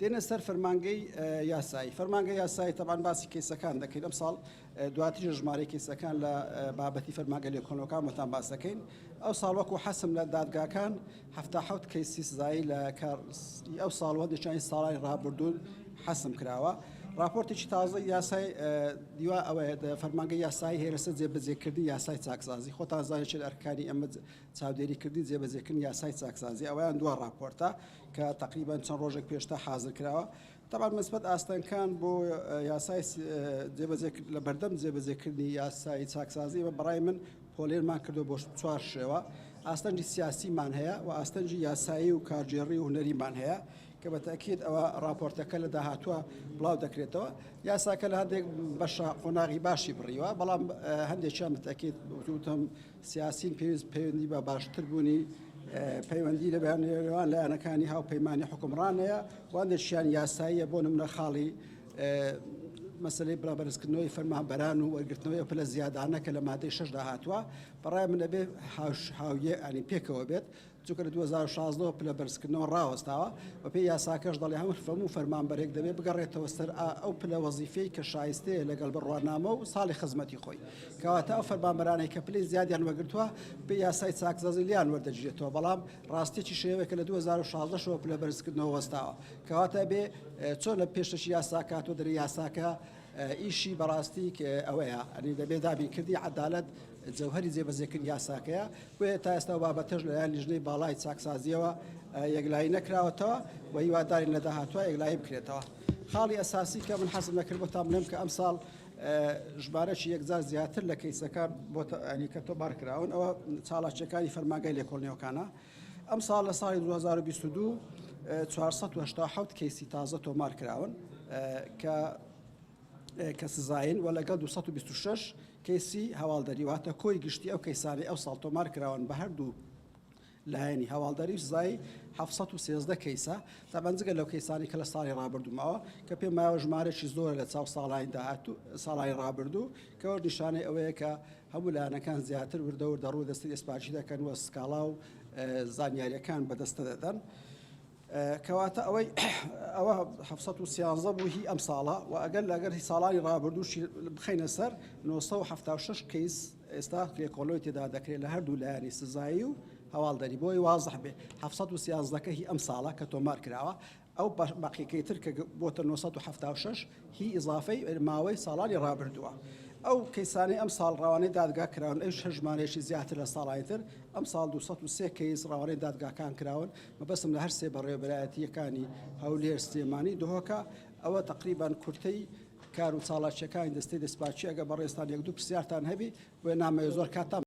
دێنە سەر فەرمانگەی یاسایی. فەرمانگەی یاسایی تەبعەن باسی کەیسەکان دەکەین ئەمساڵ دواتریش ژمارەی کەیسەکان لە بابەتی فەرمانگە لێکۆڵینەوەکان بۆتان باس دەکەین. ئەو ساڵ وەکو حەسم لە دادگاکان 77 کەیسی سزایی لە کار ئەو ساڵ و هەندێکیان ساڵانی ڕابردوو حەسم کراوە. راپۆرتێکی تازە یاسای دیوا ئەوەیە فەرمانگە یاسایی هەیە لەسەر جێبەجێکردنی یاسای چاکسازی خۆتان زانێت چێت ئەرکانی ئەمە چاودێریکردنی جێبەجێکردنی یاسای چاکسازی ئەویان دوا راپۆرتە کە تەقریبەن چەند ڕۆژێک پێشتا حازر کراوە. تەبعەن بەنسبەت ئاستەنگکان بۆ یاسای جێبەجێ لە بەردەم جێبەجێکردنی یاسای چاکسازی ئێمە بەڕای من پۆلێنمان کردو بۆ چوار شێوە ئاستەنگی سیاسیمان هەیە و ئاستەنگی یاسایی و کارگێڕی و هونەریمان هەیە کە بە تەئکید ئەوە ڕاپۆرتەکە لە داهاتووە بڵاو دەکرێتەوە یاساکە لە هەندێک بەشە قۆناغی باشی بڕیوە بەڵام هەندێکیان بە تەئکید وتم سیاسین پێویست پەیوەندی بە باشتر بوونی پەیوەندی لە نێوان لایەنەکانی هاوپەیمانی حکومڕان هەیە و هەندێکیان یاساییە بۆ نمونە خاڵی مەسلەی بڵا بەرزکردنەوەی فەرمانبەران و وەرگرتنەوەی پلە زیادانە کە لە مادەی شەشدا هاتووە بەڕای من ئەبێ هاویە ئەنی پێکەوە بێت چونکە لە 2016 ەوە پلە بەرزکردنەوە ڕاوەستاوە، بەپێی یاساکەش دەڵێ هەموو فەموو فەرمانبەرێک دەبێ بگەڕێتەوە سەر ئەو پلە وەزیفیەی کە شایستەیە لەگەڵ بڕوانامە و ساڵی خزمەتی خۆی. کەواتە ئەو فەرمانبەرانەی کە پلەی زیادیان وەرگرتووە بەپێی یاسای چاکسازی لێیان وەردەگیرێتەوە، بەڵام ڕاستیەکی شێوەیە کە لە 2016 شەوە پلە بەرزکردنەوە وەستاوە. کەواتە ئەبێ چۆن لە پێشەکی یاساکە هاتووە دەرێ یاساکە ئیشی بەڕاستی ئەوەیە ئەنی دەبێ دابینکردنی عەدالەت جەوهەری جێبەجێکردنی یاساکەیە، بۆیە تا ئێستا ئەو بابەتەش لەلایەن لیژنەی باڵای چاکسازییەوە یەکلایی نەکراوەتەوە و هیوادارین لە داهاتووە یەکلایی بکرێتەوە. خاڵی ئەساسی کە من حەزم دەکرد بۆتان بڵێم کە ئەمساڵ ژمارەی یەکجار زیاتر لە کەیسەکان بۆ ئەنی کە تۆمار کراون ئەوە چالاکییەکانی فەرمانگای لێکۆڵینەوەکانە. ئەمساڵ لە ساڵی 2022 487 کەیسی تازە تۆمار کراون کە کە سزاین و لەگەڵ 226 کەیسی هەواڵدەری واتە کۆی گشتی ئەو کەیسانەی ئەو ساڵ تۆمار کراون بە هەردوو لایەنی هەواڵدەری و سزایی 713 کەیسە تابان جگە لەو کەیسانی کە لە ساڵی ڕابردوو ماوە کە پێم ماوە ژمارەی زۆرە لە چاو ساڵانی داهاتوو ساڵانی ڕابردوو کە وەک نیشانەی ئەوەیە کە هەموو لایەنەکان زیاتر وردە وردە ڕوو دەستی ئێسپاکی دەکەن و سکاڵا و زانیاریەکان بەدەستە دەدەن. کەواتە ئەوەی ئەوە 713 بوو هی ئەم ساڵە و ئەگەر لەگەر هی ساڵانی ڕابردووشی بخەینە سەر 976 کەیس ئێستا لێکۆڵەوەی تێدا دەکرێت لە هەردوو لایەنی سزایی و هەواڵدەری بۆی وازح بێ 713 کە هی ئەم ساڵە کە تۆمار کراوە ئەو بەقیەکەی تر کە بۆتە 976 هی ئیزافەی ماوەی ساڵانی ڕابردووە. ئەو کەیسانەی ئەمساڵ ڕەوانەی دادگا کراون ئەویش هەر ژمارەیەکی زیاتر لە ساڵانی تر، ئەمساڵ 203 کەیس ڕەوانەی دادگاکان کراون، مەبەستم لە هەر سێ بەڕێوەبەرایەتییەکانی هەولێر، سلێمانی، دهۆکە، ئەوە تەقریبەن کورتەی کار و چاڵاکییەکانی دەستەی دەستپاکی، ئەگەر بەڕێزتان یەک دوو پرسیارتان هەبی، بۆیە نامەوێ زۆر کاتتان.